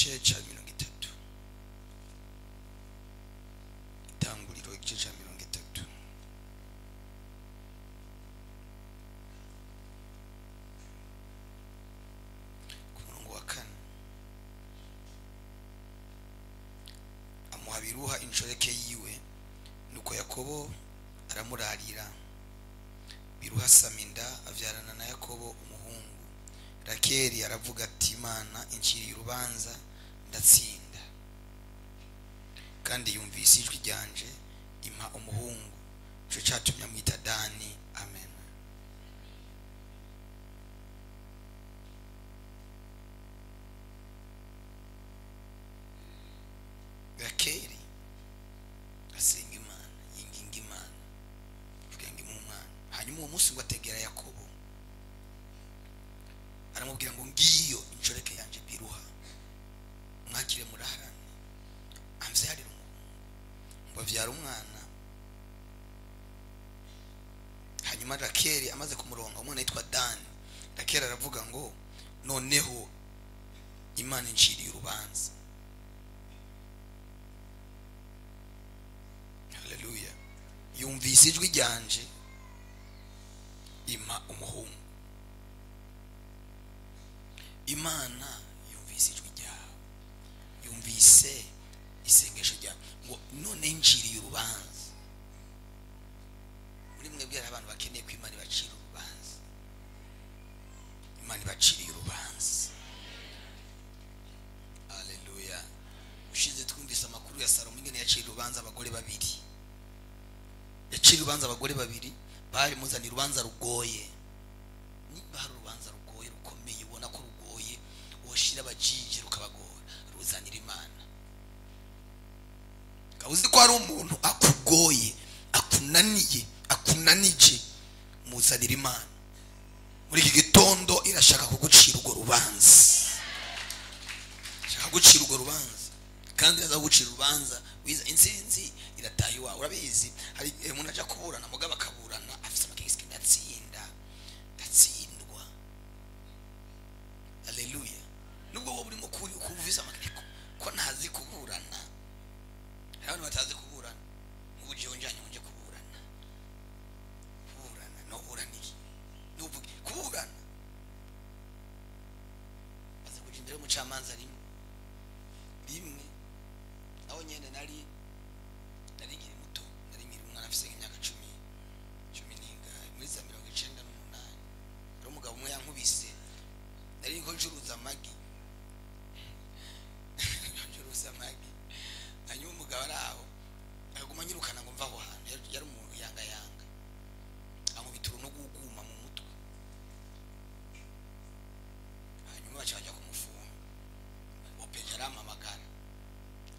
Igice cya 30, Itanguriro igice cya 30. Ku murongo wa 4, amuha Biruha inshoreke yiwe, nuko Yakobo aramurarira. Biruha asama inda abyarana na Yakobo umuhungu. Rakeli aravuga ati Imana inciriye urubanza ndatsinda, kandi yumvise ijwi ryanje impa umuhungu, ico cyatumye amwita Dani. Amen. Rakeli asenga Imana, yinginga Imana kugira ngo imuhe umwana. Hanyuma uwo munsi ngo ategera Yakobo aramubwira ngo ngiyo inshoreke yanje Biruha, mwakire murarane, amvyarire umuhungu. Ngo avyara umwana. Hanyuma Rakeli amaze kumuronga umwana yitwa Dani, Rakeli aravuga ngo noneho Imana inciriye urubanza. Haleluya. Yumvise ijwi ryanje impa umuhungu. Imana yumvise ijwi ryawe, yumvise isengesho ryawe, ngo none nciriye urubanza. Muri mwebwe hari abantu bakeneye ko Imana ibacira urubanza. Imana ibaciriye urubanza. Haleluya. Ushize twumvise amakuru ya Salomo ingene yaciye urubanza abagore babiri. Yaciye urubanza abagore babiri bari muzanira urubanza rugoye. Niba hari urubanza rugoye rukomeye ubona ko rugoye, woshira abajiji rukabagora, ruzanira Imana. Uzi ko hari umuntu akugoye, akunaniye, akunanije, muzanira Imana. Muri iki gitondo irashaka kugucira urwo rubanza. Ishaka kugucira urwo rubanza, kandi iraza kugucira urubanza wiza intsinzi irataha iwawe. Urabizi hari umuntu aja kuburana mugabo akaburana afise amakenga, ndatsinda, ndatsindwa. Haleluya. Nubwo wowe urimo kuvuza amakenga ko ntazi kuburana. Hari abantu batazi kuburana. Nk'ubu jewe njanye nje kuburana. Kuburana no buraniye. Nuvuge kuburana. Baze kuja imbere y'umucamanza rimwe. Rimwe aho nyene nari nkiri muto, nari nkiri umwana afise imyaka 10 n'ingahe, muri za 98. Hari umugabo umwe yankubise, nari nko ncuruza amagi. Ncuruza amagi. Hanyuma umugabo ari aho akaguma anyirukana ngo mva aho hantu, yari umuntu yanga yanga, ankubita urunugu rw'uguma mu mutwe. Hanyuma baca bajya kumufunga. Opeje arampamagara,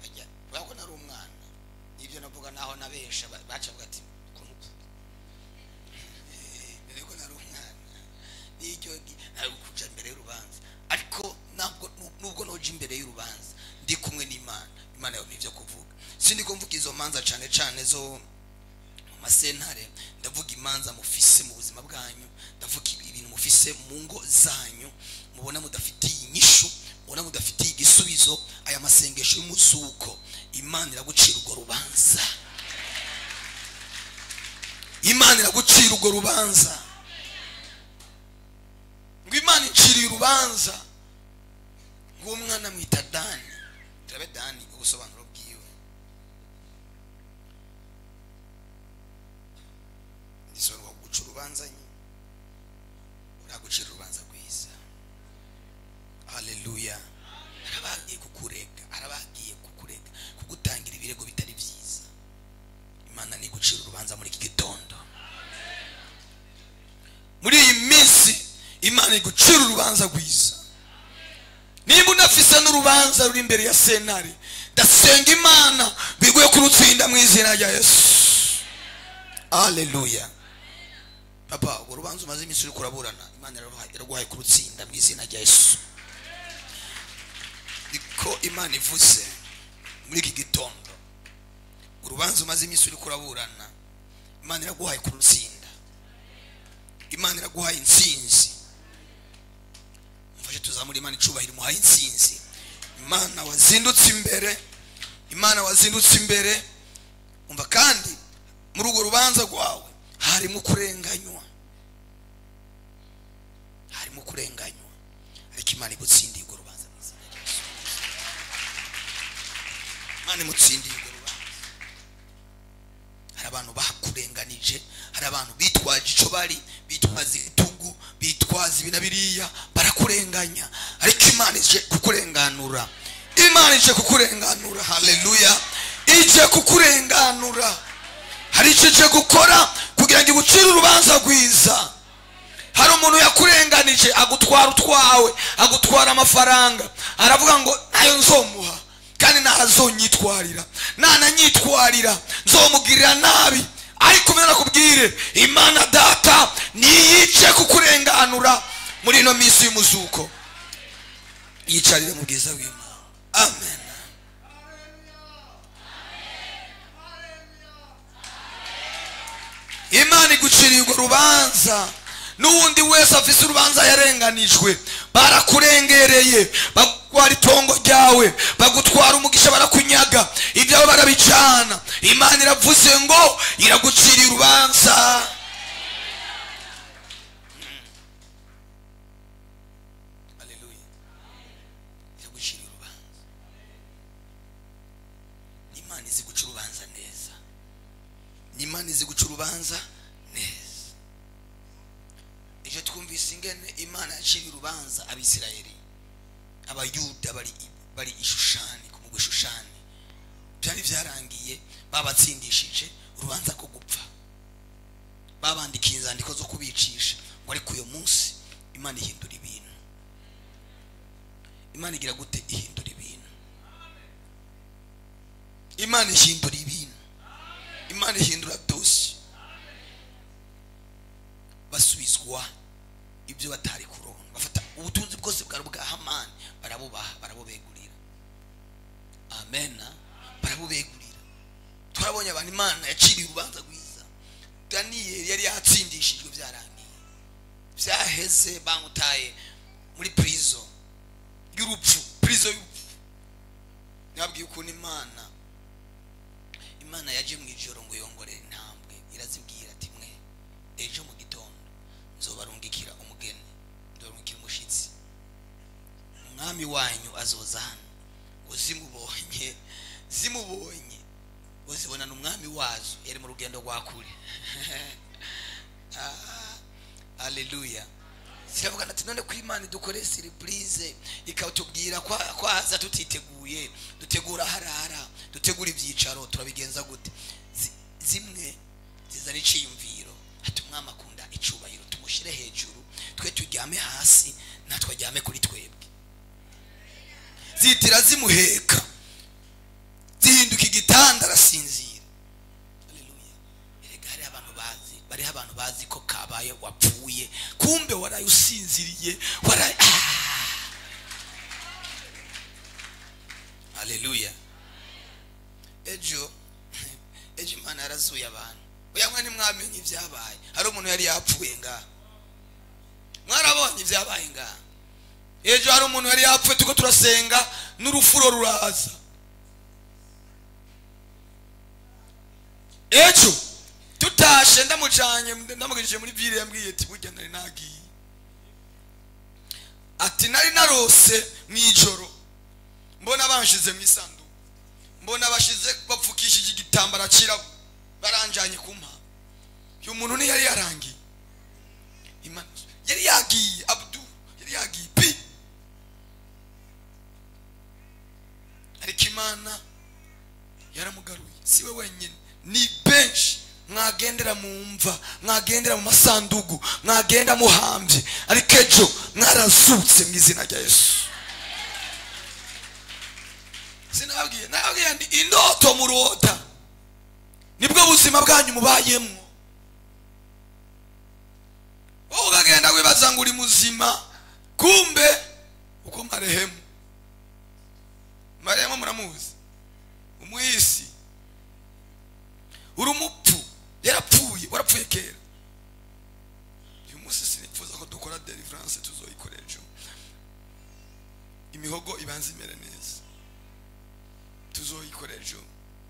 ajya kubera ko nari umwana, ibyo navuga naho nabesha baca bavuga ati ko nukuri, nari ko nari umwana n'icyo nari kuja imbere y'urubanza. Ariko ntabwo nubwo noje imbere y'urubanza ndi kumwe n'Imana, Imana yompa ivyo kuvuga. Sindi ko mvuga izo manza cane cane zo mu masentare, ndavuga imanza mufise mu buzima bwanyu, ndavuga ibintu mufise mu ngo zanyu, mubona mudafitiye inyishu, mubona mudafitiye igisubizo. Aya masengesho y'umuzuko, Imana iragucira urwo rubanza. Imana iragucira urwo rubanza. Ngo Imana iciriye urubanza ngo umwana mwita Dani. Turabe Dani ubusobanuro bwiwe. Ndisobanura guca urubanza nye, uragucira urubanza rwiza. Haleluya. Arabagiye kukurega, arabagiye kukurega, kugutangira ibirego bitari byiza. Imana ni gucira urubanza muri iki gitondo. Muri iyi minsi Imana igucira urubanza rwiza. Nimba unafise n'urubanza ruri imbere ya sentare, ndasenga Imana biguye kurutsinda mu izina rya Yesu. Haleluya. Papa, urwo rubanza umaze iminsi uriko uraburana, Imana iraguhaye kurutsinda mu izina rya Yesu. Niko Imana ivuze muri iki gitondo. Urubanza umaze iminsi uriko uraburana, Imana iraguhaye kurutsinda. Imana iraguhaye intsinzi. Mfashe tuzamure Imana icubahiro, imuhaye intsinzi. Imana wazindutse imbere, Imana wazindutse imbere. Umva, kandi muri urwo rubanza rwawe harimo kurenganywa, harimo kurenganywa, ariko Imana igutsindiye urwo rubanza mu izina rya Yesu. Imana imutsindiye urwo rubanza. Hari abantu bakurenganije, hari abantu bitwaje icyo bari, bitwaza ibitugu, bitwaza ibi na biriya, barakurenganya, ariko Imana ije kukurenganura. Imana ije kukurenganura. Haleluya, ije kukurenganura. Hari icyo ije gukora kugira ngo igucire urubanza rwiza. Hari umuntu yakurenganije, agutwara utwawe, agutwara amafaranga, aravuga ngo nayo nzomuha kandi ntazonyitwarira, nananyitwarira nzomugirira nabi. Ariko nakubwire, Imana data niyice kukurenganura muri ino minsi y'umuzuko. Yicarire mu bwiza bw'Imana. Amen. Imana iguciriye urwo rubanza. N'uwundi wese afise urubanza yarenganijwe, barakurengereye, bagutwara itongo ryawe, bagutwara umugisha, barakunyaga ibyawe, barabicana. Imana iravuze ngo iraguciriye urubanza. Haleluya, iraguciriye urubanza. Imana izi guca urubanza neza. Imana izi guca urubanza neza. Ejo twumvise ingene Imana yaciriye urubanza Abisirayeli, Abayuda bari Ishushani, ku mugwi Shushani. Byari byarangiye, babatsindishije urubanza ko gupfa, babandikiye inzandiko zo kubicisha ngo, ariko uyu munsi Imana ihindura ibintu. Imana igira gute? Ihindura ibintu. Imana ihindura ibintu. Imana ihindura dosi. Basubizwa ibyo batari kuronka, bafata ubutunzi bwose bwari bwa Hamani, barabubaha, barabubegurira. Amen, barabubegurira. Turabonye abantu Imana yaciriye urubanza rwiza. Daniyeli yari yatsindishijwe, byarangiye, byaheze, bamutaye muri prison y'urupfu, prison y'urupfu. Nabwiye ukuntu Imana yaje mu ijoro ngo yongore intambwe, irazibwira ati mwe ejo mu gitondo nzobarungikira umugeni, nzobarungikira umushitsi, umwami wanyu azoza hano. Ngo zimubonye ngo zibonana umwami wazo, yari mu rugendo rwa kure. Haleluya. Ziravuga ati none ko Imana idukore surprise ikatubwira ko haza tutiteguye, dutegura harara, dutegura ibyicaro, turabigenza gute? Zimwe zizana iciyumviro ati umwami akunda icubahiro, tumushyire hejuru, twe turyame hasi, natwe aryame kuri twebwe. Zitira zimuheka, zihinduka igitanda, arasinzira. Haleluya. Erega hari abantu bazi, bariho abantu bazi ko kabaye wapfuye, kumbe waraye usinziriye, waraye. Haleluya. Ejo Imana yarazuye abantu. Oya mwe ntimwamenye ibyabaye. Hari umuntu yari yapfuye ngaha. Mwarabonye ibyabaye ngaha. Ejo hari umuntu yari yapfuye, tuko turasenga n'urufuro ruraza. Ejo tutashe ndamucanye, ndamugirije muri ville, yambwiye ati burya nari nagiye. Ati nari narose mu ijoro mbona banshize mu isanduku, mbona bashize bapfukishije igitambara cirabura, baranjanye kumpa. Uyu muntu ni yari yarangiye. Imana yari yagiye, Abdu yari yagiye pi. Ariko Imana yaramugaruye. Siwe wenyine, ni benshi mwagendera mu mva, mwagendera mu masandugu, mwagenda muhambye, ariko ejo mwarazutse mu izina rya Yesu. Sinabwiye, nabwiye ndi indoto murota nibwo buzima bwanyu mubayemo. Wowe ukagenda wibaza ngo uri muzima, kumbe uko marehemu. Marehemu muramuzi, umuhisi, uri umupfu, yarapfuye, warapfuye kera. Uyu munsi sinifuza ko dukora deliverance, tuzoyikora ejo. Imihogo ibanza imere neza. Tuzoyikora ejo,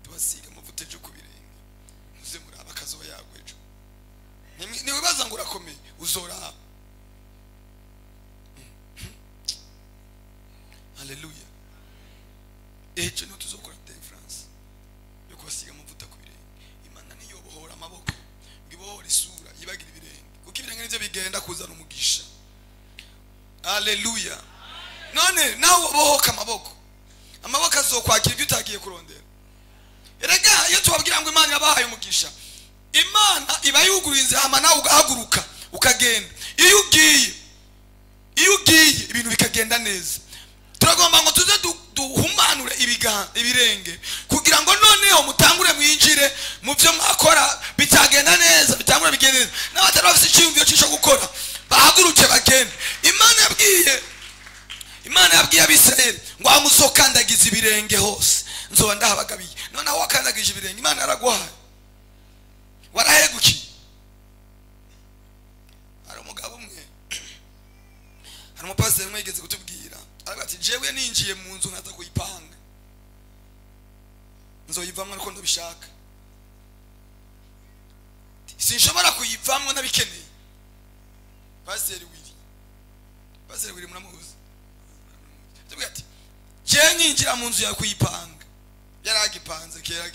tubasiga amavuta ejo ku birenge. Muze muraba akazoba yagwa ejo. Niwibaza ngo urakomeye, uzoraba. Haleluya. Ejo niho tuzokora deliverance yo kubasiga amavuta ku birenge. Imana niyo bohora amaboko, ngo ibohore isura, yibagira ibirenge. Kuko ibirenge nivyo bigenda kuzana umugisha. Haleluya. None nawe bohoka amaboko, amaboko azokwakira ibyo utagiye kurondera. Erega iyo tubabwira ngo Imana yabahaye umugisha, Imana iba yuguruye inzira, hama nawe ugahaguruka ukagenda. Iyo ugiye ibintu bikagenda neza. Turagomba ngo tuze duhumanure ibirenge kugira ngo noneho mutangure mwinjire mu byo mwakora bitagenda neza, bitangure bigende neza. N'abatari bafite icyiyumviro cy'icyo gukora bahaguruke bagende. Imana yabwiye Abisirayeli ngo aho muzokandagiza ibirenge hose nzoba ndahabagabiye. None aho wakandagije ibirenge Imana yaraguhaye, warahegukiye. Hari umugabo umwe, hari umupasiteri umwe yigeze kutubwira, aravuga ati jewe ninjiye mu nzu nkaza kuyipanga, nzoyivamwo ariko ndabishaka, sinshobora kuyivamwo nabikeneye. Pasiteri Willy muramuzi. Tuvuga ati je ninjira mu nzu ya kuyipanga, yaragipanze kera,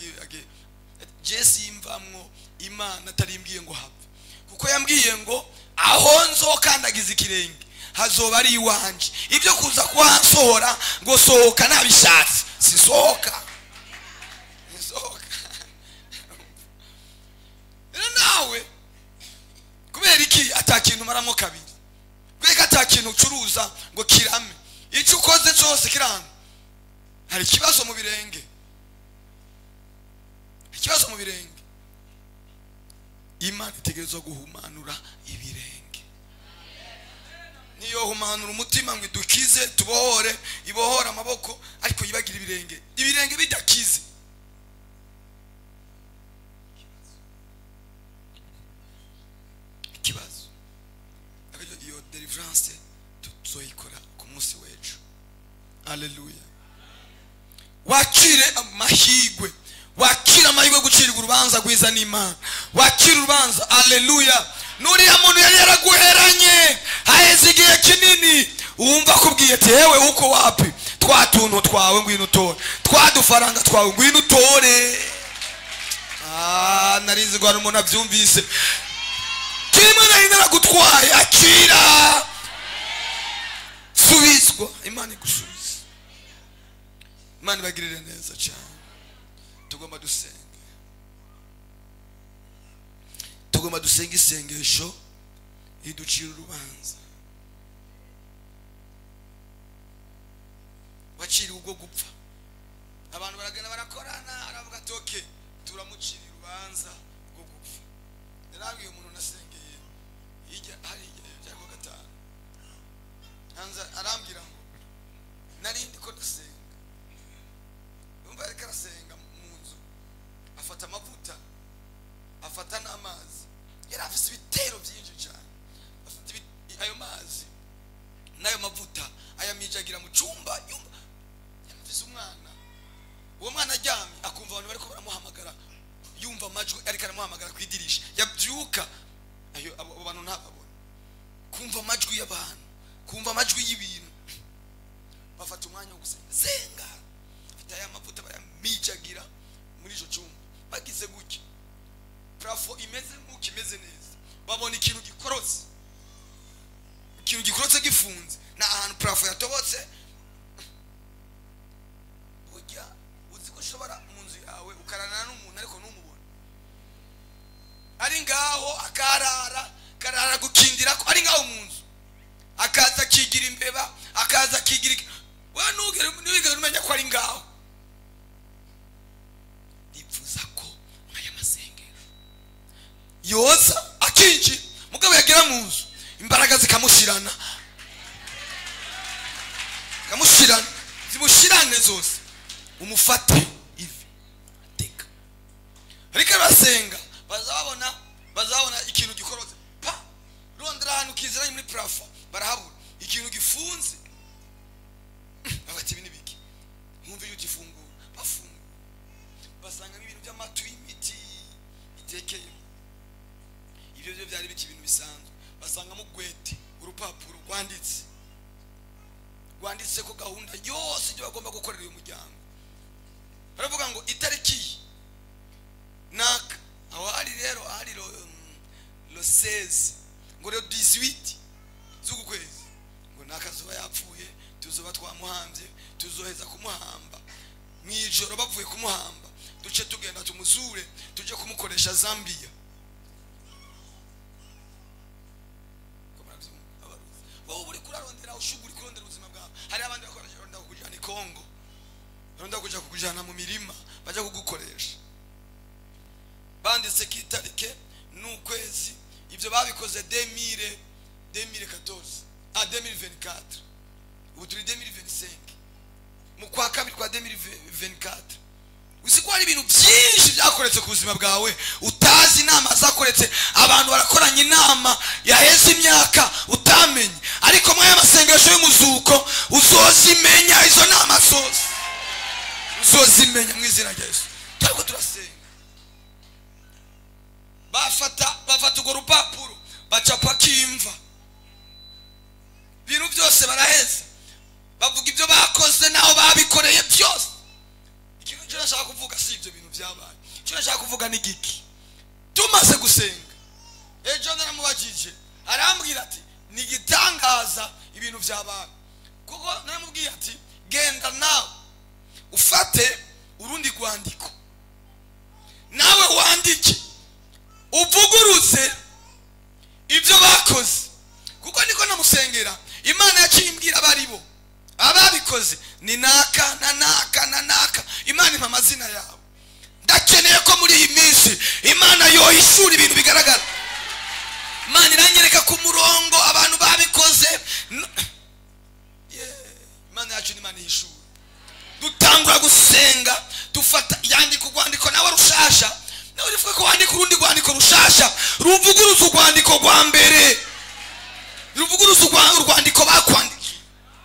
je simvamwo Imana atarimbwiye ngo hapfa, kuko yambwiye ngo aho nzokandagiza ikirenge hazoba ari iwanje. Ibyo kuza kuhansohora ngo sohoka nabishatse, sisohoka. Rero nawe kubera iki atakintu maramo kabiri, kubera ko atakintu ucuruza ngo kirame, icyo ukoze cyose kiranga. Hari ikibazo mu birenge, ikibazo mu birenge. Imana itegerezwa guhumanura ibirenge. Niyo humanura umutima ngo idukize tubohore, ibohora amaboko, ariko yibagira ibirenge. Ibirenge bidakize, ikibazo. Iyo deliverance tuzoyikora ku munsi w'ejo. Haleluya. Wakire amahirwe, wakire amahirwe gucirwa urubanza rwiza n'Imana, wakire urubanza. Haleluya. Nuriya muntu yari yaraguheranye haheze igihe kinini, wumva akubwiye ati yewe uko wapi, twa tuntu twawe ngwino utore, twa dufaranga twawe ngwino utore. Narizi ngo hari umuntu abyumvise. Kimwe nari naragutwaye, akira, subizwa. Imana igusubize. Imana ibagirire neza cyane. Tugomba dusenge, tugomba dusenge isengesho iducira urubanza. Waciriwe ubwo gupfa, abantu baragenda barakorana, aravuga ati okay, turamucira urubanza rwo gupfa. Narabwiye umuntu nasengeye hirya hariya byari kuwa gatanu, hanze arambwira ngo nari ndiko ndasenga, yumva ariko arasenga mu nzu, afata amavuta, afata n'amazi. Yari afise ibitero byinshi cyane, afata ayo mazi n'ayo mavuta ayamijagira mu cyumba. Yumva yari afise umwana, uwo mwana aryamye akumva abantu bariko baramuhamagara, yumva amajwi ariko aramuhamagara ku idirisha, yabyuka ayo abo bantu ntababona, kumva amajwi y'abantu, kumva amajwi y'ibintu. Bafata umwanya wo gusenga, senga, afata aya mavuta bayamijagira muri ico cyumba. Bagize gutya, plafo imeze nk'uko imeze neza, babona ikintu gikorotse, ikintu gikorotse gifunze, na ahantu plafo yatobotse. Burya uzi ko ushobora mu nzu yawe ukararana n'umuntu ariko ntumubone, ari ngaho akarara, karara gukindira ko ari ngaho mu nzu, akaza akigira imbeba, akaza akigira, we nugere umenya ko ari ngaho. Nipfuza ko aya masengesho yoza akinjira, mugabo yagera mu nzu imbaraga zikamushirana, zikamushirana, zimushirane zose, umufate ivi ateka. Ariko basenga bazabona ikintu gikorotse, pa rondera ahantu kiziranye muri plafond, barahabura ikintu gifunze. batekeye, ibyo byo byari biki ibintu bisanzwe, basangamo gwete, urupapuro rwanditse ko gahunda yose ibyo bagomba gukorera uyu muryango. Baravuga ngo itariki naka, aho hari rero hari lo 16 ngo le 18 z'uku kwezi, ngo nakazuba yapfuye, tuzoba twamuhambye, tuzoheza kumuhamba mwijoro, bavuye kumuhamba duce tugenda tumuzure, tuje kumukoresha Zambia. Wowe uri kurarondera ushuguri kurondera ubuzima bwawe. Hari abandi bakoresha kujana i Kongo, baronda kuja kukujana mu mirima baja kugukoresha. Banditse kitarike n'ukwezi, ivyo babikoze 2014 a 2024, ubu turi 2025, mu kwa kabiri kwa 2024. Uzi ko hari ibintu byinshi byakoretse ku buzima bwawe utazi, inama zakoretse, abantu barakoranye inama yaheze imyaka utamenye, ariko muri aya masengesho y'umuzuko uzozimenya izo nama zose, uzozimenya mu izina rya Yesu. Turiko turasenga, bafata urwo rupapuro bacapa kimva, ibintu byose baraheza, bavuga ibyo bakoze naho babikoreye byose. Ikintu cyo nashaka kuvuga si ibyo bintu byabaye, icyo nashaka kuvuga ni giki. Tumaze gusenga ejo naramubajije, arambwira ati ni igitangaza ibintu byabaye, kuko naramubwiye ati genda nawe ufate urundi rwandiko, nawe wandike uvuguruze ibyo bakoze, kuko niko namusengera. Imana yaciye imbwira abaribo ababikoze ni naka na naka na naka, Imana impa amazina yabo. Ndakeneye ko muri iyi minsi Imana yohishura ibintu bigaragara. Imana iranyereka ku murongo abantu babikoze. Imana yacu ni Imana ihishura. Dutangura gusenga, dufata yandika urwandiko nawe rushasha, nawe urifuka ko wandika urundi rwandiko rushasha ruvuguruza urwandiko rwa mbere, ruvuguruza urwandiko bakwandika.